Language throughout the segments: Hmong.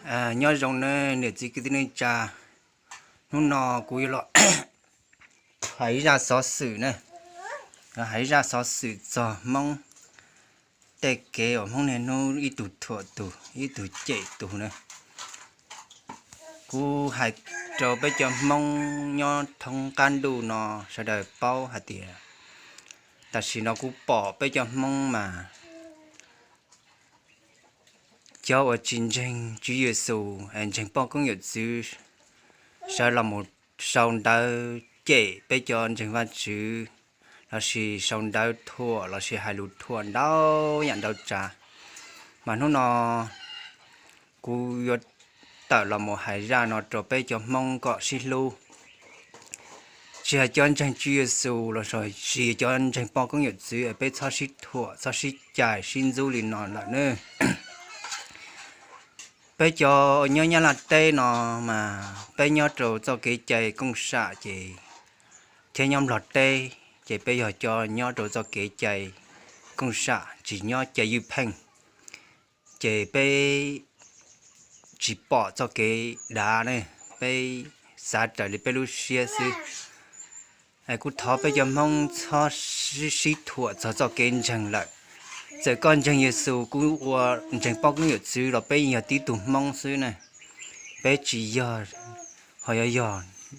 Nyob zoo ne niam txiv kwv tij neej tsa, hnub no kuv yuav los hais zaj xov xwm ne, hais zaj xov xwm txog Hmoob tej kev uas Hmoob niaj hnub ib tug thuam tus ib tug cem tus ne. Kuv hais rau peb cov Hmoob nyob thoob qab ntuj no sawv daws paub hais tias tam sim no kuv pom peb cov Hmoob mas cov uas tsis ntseeg Tswv Yexus, ntseeg poj koob yawm txwv, sawv los mus sau ntawv cem peb cov ntseeg Vajtswv, lossis sau ntawv thuam lossis hais lus thuam ntau yam ntau tsav. Mas hnub no kuv yuav tawm los mus hais zaj no rau peb cov Hmoob kom sib hlub, tsis hais cov ntseeg Tswv Yexus lossis cov ntseeg poj koob yawm txwv, peb txhob sib thuam txhob sib cais sib ntxub li no lawm ne. Peb cov nyob Nyab Laj teb no mas peb nyob rau txoj kev cai kooj sam ces, thiab nyob Nplog teb ces peb yog cov nyob rau txoj kev cai kooj sam tsis nyob cai ywj pheej, ces peb tsis pom txoj kev dav ne, peb xav raws li peb lub siab xwb. Kuv thov peb cov Hmoob txhob sib thuam txog txoj kev ntseeg lawm. Txawm koj ntseeg Yexus, kuv ua ntseeg poj koob yawm txwv los peb yeej yog tib tug Hmoob xwb ne. Peb tsis yog, ho yog yog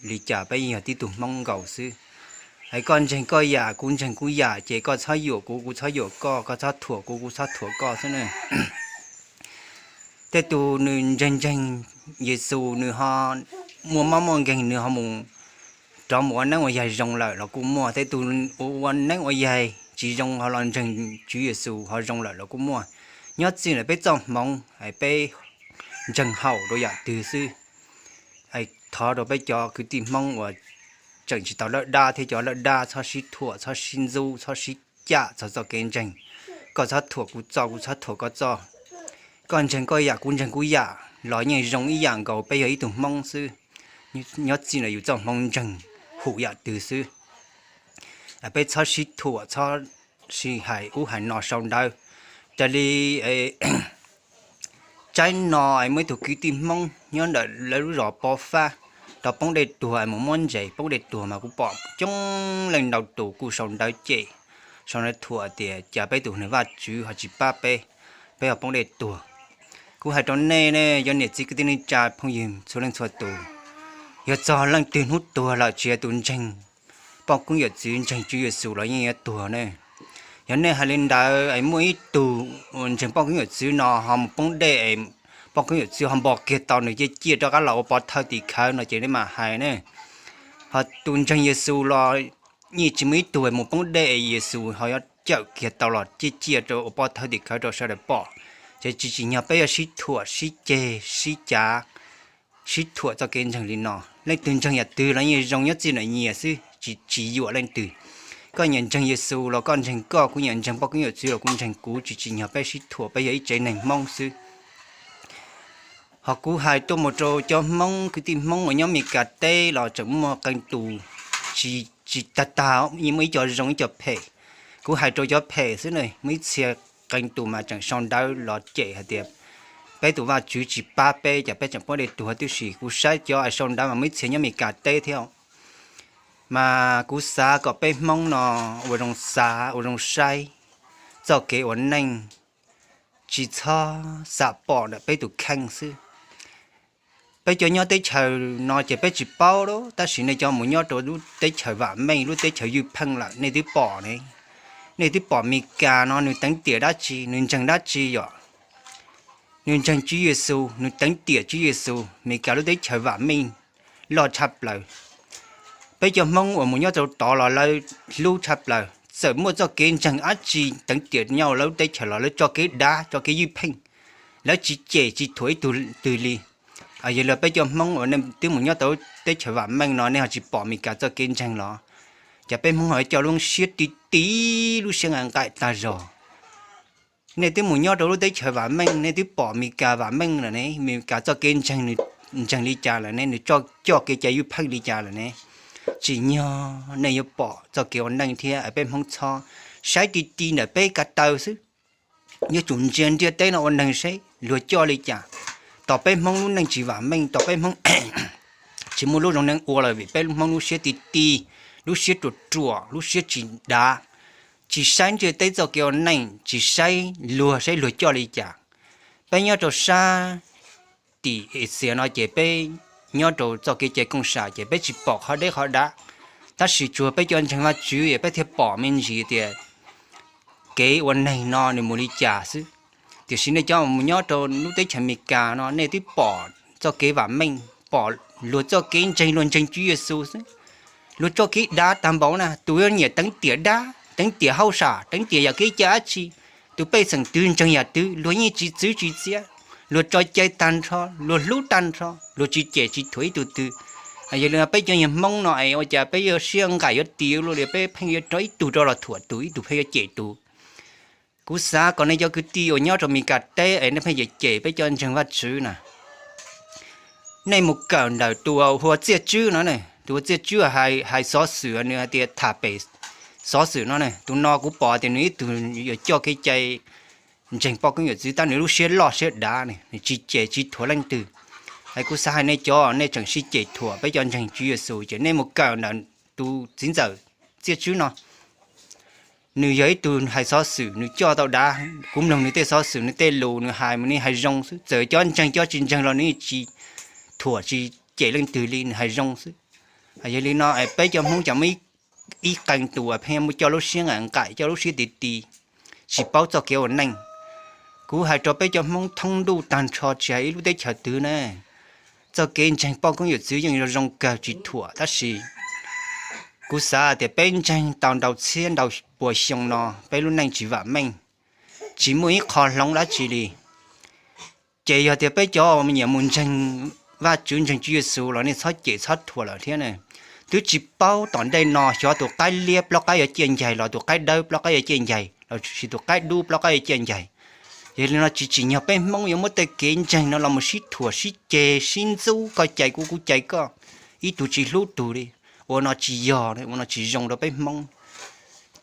li cas peb yeej yog tib tug Hmoob nkaus xwb. Es koj ntseeg koj yam, kuv ntseeg kuv yam, ces koj txhob yuam kuv, kuv txhob yuam koj, koj txhob thuam kuv, kuv txhob thuam koj xwb ne. Tej tus nws ntseeg ntseeg Yexus, nws ho muaj mob muaj nkeeg, nws ho mus rov mus ua neeb ua yaig zoo lawm los kuj muaj. Tej tus ua neeb ua yaig tsis zoo ho los ntseeg Tswv Yexus ho zoo lawm los kuj muaj. Nyob txij ntawm peb txoj hmoov, peb ntseeg haum rau yam twg xwb. Thov rau peb cov kwv tij Hmoob uas tseem tsis tau lawj dab thiab cov lawj dab txhob sib thuam txhob sib ntxub txhob sib cam txog txoj kev ntseeg. Koj txhob thuam kuv txoj, kuv txhob thuam koj txoj. Koj ntseeg koj yam, kuv ntseeg kuv yam los yeej zoo ib yam nkaus, peb yog ib tug Hmoob xwb. Nyob txij ntawm yus txoj hmoov ntseeg hum yam twg xwb. Peb txhob sib thuam txhob sib hais ub hais no sau ntawv. Raws li tsaib no es muaj ib tug kwv tij Hmoob nyob ntawm lawv lub zos Pov Fab tau poob dej tuag es mus muab ntses poob dej tuag mas kuv pom coob leej ntau tus kuj sau ntawv cem, sau ntawv thuam tias cas peb tus neeg Vajtswv ho tsis pab peb, peb ho poob dej tuag. Kuv hais rau nej ne, cov niam txiv kwv tij neej tsa phooj ywg txhua leej txhua tus, yog txog leej twg hnub tuag lawm tsis yog tus ntseeg poj koob yawm txwv ntseeg Tswv Yexus los yeej yuav tuag ne. Yog nej hais li ntawd es muaj ib tug ntseeg poj koob yawm txwv no ho mus poob dej es poj koob yawm txwv ho npo kiag tau nws ciaj ciaj rov qab los ua pov thawj tim khawv no ces nej mam hais ne. Ho tus ntseeg Yexus los yeej tsis muaj ib tug mus poob dej es Yexus ho yuav cawm kiag tau los ciaj ciaj rau ua pov thawj tim khawv rau sawv daws pom. Ces tsis tsim nyog peb yuav sib thuam sib ceg sib cav, sib thuam txoj kev ntseeg li no. Leej twg ntseeg yam twg los yeej zoo nyob txij ntawm nyias xwb, tsis tsis yuam leej twg. Koj nyiam ntseeg Yexus los koj ntseeg koj, kuv nyiam ntseeg poj koob yawm txwv los kuv ntseeg kuv, tsis tsim nyog peb sib thuam, peb yog ib tsev neeg Hmoob xwb. Ho kuv hais tuaj mus rau cov Hmoob kwv tij Hmoob uas nyob Mes Kas teb los tseem muaj qee tus tsis tsis tag tag, yeej muaj ib co zoo ib co phem. Kuv hais rau cov phem xwb ne, muaj ib txhia qee tus mas tseem sau ntawv los cem hais tias peb tus Vajtswv tsis pab peb, cas peb tseem poob dej tuag tib si. Kuv saib cov sau ntawv mas muaj ib txhia nyob Mes Kas teb thiab. Mas kuv xav kom peb Hmoob no ua zoo xav ua zoo saib txoj kev ua neej, tsis txhob xam pom ntawm peb tus kheej xwb. Peb cov nyob teb chaws no ces peb tsis paub lawm, tab sis nej cov mus nyob rau lub teb chaws vam meej, lub teb chaws ywj pheej lawm nej twb pom ne. Nej twb pom Mes Kas no nws teev tiam dab tsi, nws ntseeg dab tsi yom? Nws ntseeg Tswv Yexus, nws teev tiam Tswv Yexus. Mes Kas lub teb chaws vam meej loj tshaj plaws. Peb cov Hmoob uas mus nyob rau tod los lawv hlub tshaj plaws, txawm muaj txoj kev ntseeg dab tsi teev tiam nyob lawv lub teb chaws los lawv tso kev dav tso kev ywj pheej, lawv tsis cem tsis thuam ib tug twg li. Yog li peb cov Hmoob uas nej twb mus nyob tau lub teb chaws vam meej no nej ho tsis pom Mes Kas txoj kev ntseeg los, cas peb Hmoob ho coj lub siab ti ti, lub siab nqaim nqaim tag zog. Nej twb mus nyob rau lub teb chaws vam meej, nej twb pom Mes Kas vam meej lawm ne, Mes Kas txoj kev ntseeg nws ntseeg li cas lawm ne, nws tso coj kev cai ywj pheej li cas lawm ne. Tsim nyog nej yuav pom txoj kev ua neej thiab peb Hmoob txhob saib ti ti ntawm peb ko taw xwb. Yuav tsum ntsia ntiaj teb no ua neeg seb luag coj li cas, Tos peb Hmoob lub neej tsis vam meej, tos peb Hmoob tsis muaj lub zoo neej ua lawm vim peb Hmoob lub siab ti ti, lub siab ruam ruam, lub siab tsis dav, tsis saib ntiaj teb txoj kev ua neej, tsis saib luag saib luag coj li cas. Peb nyob rau sab tim Asia no ces peb nyob rau txoj kev cai kooj sam ces peb tsis pom qhov deb qhov dav, tab sis tsuas peb cov ntseeg Vajtswv es peb thiaj pom me ntsis tias kev ua neeg no nws mus li cas xwb. Tiam sis nej cov mus nyob rau lub teb chaws Amelikas no nej twb pom txoj kev vam meej, pom luag txoj kev ntseeg, luag ntseeg Tswv Yexus xwb. Luag txoj kev dav tag npaum na, tus yuav nyiam teev tiam dab, teev tiam hauj sam, teev tiam yam kev cai dab tsi, tus pej xeem twg ntseeg yam twg luag yeej tsis txwv tsis txiav, luag tso cai tag nrho, luag hlub tag nrho, luag tsis cem tsis thuam ib tug twg. Yog li no peb cov yawg Hmoob no es ua cas peb yuav siab nqaim yuav ti luaj li, peb pheej yuav rau ib tug rau los thuam tus, ib tug pheej yuav cem tus. Kuv xav kom nej cov kwv tij uas nyob rau Amelikas teb es nej pheej cem cem peb cov ntseeg Vajtswv na, nej mus kawm ntawm tus hu ua Txiaj Tswb no ne, tus hu ua Txiaj Tswb hais xov xwm, nws hais tias tham pem xov xwm no ne, tus no kuv pom tias nws ib tug yuav coj kev cai ntseeg poj koob yawm txwv tab nws lub siab loj siab dav ne, nws tsis cem tsis thuam leej twg. Es kuv xav hais nej cov nej tseem sib cem thuam peb cov ntseeg Tswv Yexus ces nej mus kawm ntawm tus txiv ntxawm Txiaj Tswb no. Nws yog ib tug hais xov xwm, nws coj tau dav, kuv mloog nws tej xov xwm, nws tej lus nws hais mas nws hais zoo xwb. Txawm cov ntseeg cov tsis ntseeg los nws tsis thuam tsis cem leej twg li, nws hais zoo xwb. Yog li no peb cov Hmoob cas muaj ib qee tus pheej muaj coj lub siab nqaim nqaim, coj lub siab ti ti, tsis paub txoj kev ua neej. Kuv hais rau peb cov Hmoob thoob ntuj tag nrho tsis hais ib lub teb chaws twg ne, txoj kev ntseeg poj koob yawm txwv yeej zoo kawg tsis thuam, tab sis kuv xav tias peb ntseeg tau ntau txhiab ntau pua xyoo no peb lub neej tsis vam meej, tsis muaj ib qho hloov dab tsi li. Ces yog tias peb cov nyiam mus ntseeg Vajtswv ntseeg Tswv Yexus los nej txhob cem txhob thuam lawm thiab ne. Twb tsis paub tom ntej no xyov tus qaib liab plaub qaib yuav ciaj ncaig los tus qaib dawb plaub qaib yuav ciaj ncaig los sis tus qaib dub plaub qaib yuav ciaj ncaig. Yog li no tsis tsim nyog peb Hmoob yuav muab tej kev ntseeg no los mus sib thuam sib ceg sib ntxub, koj cais kuv kuv cais koj, ib tug tsis hlub tug li. Ua no tsis yog, ua no tsis zoo rau peb Hmoob.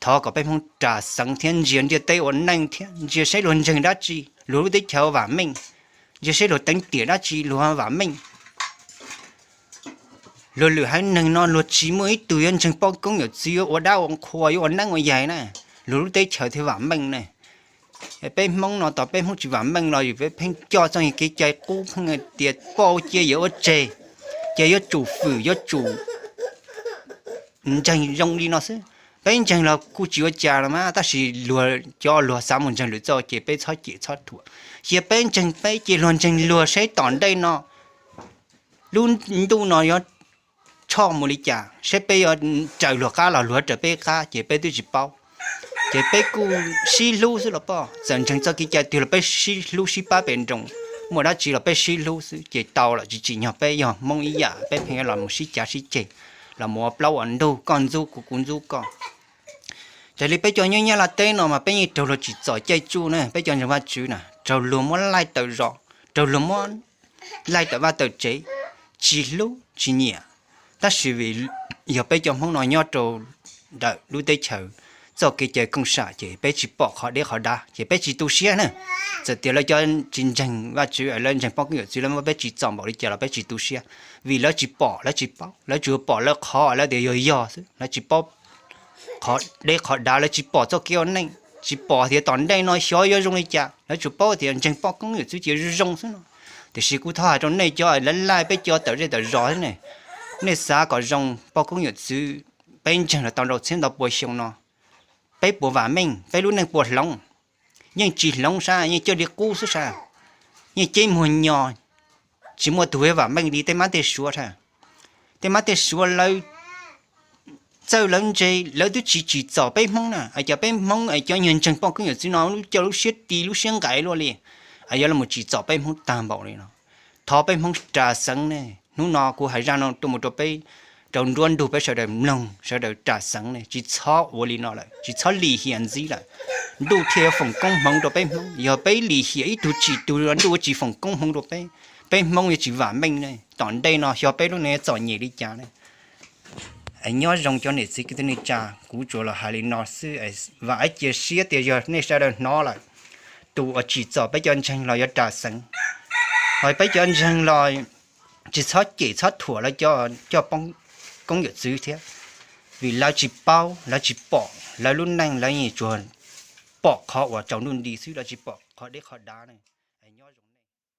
Thov kom peb Hmoob ras xeev thiab ntsia ntiaj teb ua neej thiab ntsia saib luag ntseeg dab tsi, luag lub teb chaws vam meej, ntsia saib luag teev tiam dab tsi luag vam meej. Luag lwm haiv neeg no luag tsis muaj ib tug yuav ntseeg poj koob yawm txwv yuav ua dab ua qhua yuav ua neeb ua yaig na, luag lub teb chaws thiaj vam meej ne. Peb Hmoob no tos peb Hmoob tsis vam meej los yus peb pheej coj txoj kev cai qub pheej tias poj cia yawm ua tseg, ces yuav tsum fwm yuav tsum ntseeg zoo li no xwb. Peb ntseeg los kuj tsis ua cas los mas, tab sis luag cov luag xav mus ntseeg lwm txoj ces peb txhob cem txhob thuam. Cia peb ntseeg peb ces luag ntseeg luag seb tom ntej no lub ntuj no yuav tshoj mus li cas, seb peb yuav raws luag qab los luag raws peb qab ces peb twb tsis paub. Ces peb kuj sib hlub xwb los poj, txawm ntseeg txoj kev cai twg los peb sib hlub sib pab pem nroos, muaj dab tsi los peb sib hlub xwb ces tau lawm, tsis tsim nyog peb yog Hmoob ib yam peb pheej los mus sib cav sib ceg, los mus ua plaub ua ntug, koj ntxub kuv kuv ntxub koj. Raws li peb cov nyob Nyab Laj teb no mas peb yeej raug luag tsim txom caij tsuj na, peb cov ntseeg Vajtswv na raug luag muab laij tawm zos, raug luag muab laij tawm vaj tawm tsev, tsis hlub tsis nyiam. Tab sis vim yog peb cov Hmoob no nyob rau ntawm lub teb chaws txoj kev cai kooj sam ces peb tsis pom qhov deb qhov dav ces peb tsis tu siab na. Txawm tias lawv cov tsis ntseeg Vajtswv, lawv ntseeg poj koob yawm txwv, lawv muab peb tsim txom npaum li cas los peb tsis tu siab, vim lawv tsis pom, lawv tsis paub, lawv tsuas pom lawv qhov lawv tias yog yog xwb, lawv tsis paub qhov deb qhov dav, lawv tsis pom txoj kev ua neej, tsis pom tias tom ntej no xyov yuav zoo li cas, lawv tsuas paub tias ntseeg poj koob yawm txwv ces zoo zoo xwb no. Tiam sis kuv thov hais rau nej cov lawv laij peb cov tawm zej tawm zos thiab ne, nej xav kom zoo poj koob yawm txwv, peb ntseeg los tau ntau txhiab ntau pua xyoo no, peb puas vam meej, peb lub neej puas hloov? Yeej tsis hloov sab, yeej coj li qub xwb sab, yeej ceb muag nyo, tsis muaj tus vam meej li tej mab tej suav sab. Tej mab tej suav lawv txawj lawv ntse, lawv twb tsis tsim txom peb Hmoob na, es cov peb Hmoob es cov nyuag ntseeg poj koob yawm txwv no lub coj lub siab ti lub siab nqaim luaj li, es yuav los tsim txom peb Hmoob tag npaum li no. Thov peb Hmoob ras xeev ne, hnub no kuv hais zaj no tuaj mus rau peb, rau nruab ntug peb sawv daws mloog, sawv daws ras xeev ne, tsis txhob ua li no lawm, tsis txhob lim hiam ntxiv lawm. Ntuj thiaj yuav foom koob hmoov rau peb Hmoob, yog peb lim hiam ib tug tsis tug los ntuj yuav tsis foom koob hmoov rau peb, peb Hmoob yuav tsis vam meej ne. Tom ntej no xyov peb lub neej txom nyem li cas ne. Nyob zoo cov niam txiv kwv tij neej tsa, kuv tsuas los hais li no xwb, vam ib cia siab tias yog nej sawv daws hnov lawm, tus uas tsim txom peb cov ntseeg los yuav ras xeev. Ho peb cov ntseeg los tsis txhob cem txhob thuam lawv cov poj koob yawm txwv thiab, vim lawv tsis paub, lawv tsis pom, lawv lub neej lawv yeej tsuas pom qhov uas tsaus ntuj nti xwb, lawv tsis pom qhov deb qhov dav ne. Nyob zoo.